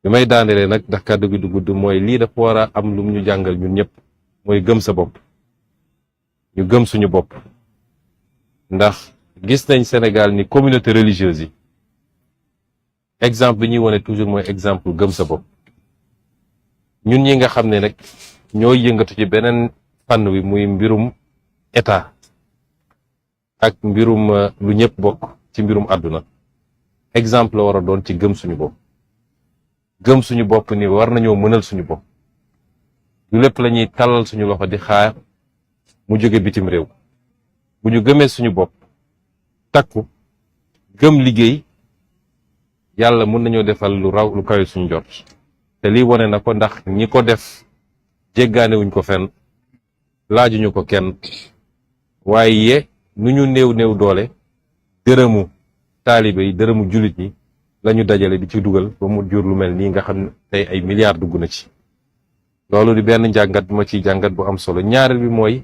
bi may daanelee nag ndax kàddu gi du gudd mooy lii dafa war a am lu mu ñu jàngal ñun ñëpp mooy gëm sa bopp ñu gëm suñu bopp ndax gis nañ Sénégal ni communauté religieuse yi exemple bi ñuy wone toujours mooy exemple gëm sa bopp ñun ñi nga xam ne nag ñooy yëngatu ci beneen fànn wi muy mbirum état ak mbirum lu ñëpp bokk ci mbirum àdduna exemple la war a doon ci gëm suñu bopp gëm suñu bopp ni war nañoo mënal suñu bopp du lépp la ñuy tàllal suñu loxo di xaar mu jóge bitim réew bu ñu gëmee suñu bopp takku gëm liggéey yàlla mën nañoo defal lu raw lu kawe suñu jot te lii wone na ko ndax ñi ko def jéggaanewuñ ko fenn laajuñu ko kenn waaye nu ñu néew doole dërëmu taalibe yi dërëmu jullit ñi lañu dajale di ci dugal ba mu jur lu mel nii nga xam ne tey ay milliards dugg na ci loolu di benn njàngat bi ma ciy jàngat bu am solo ñaareel bi mooy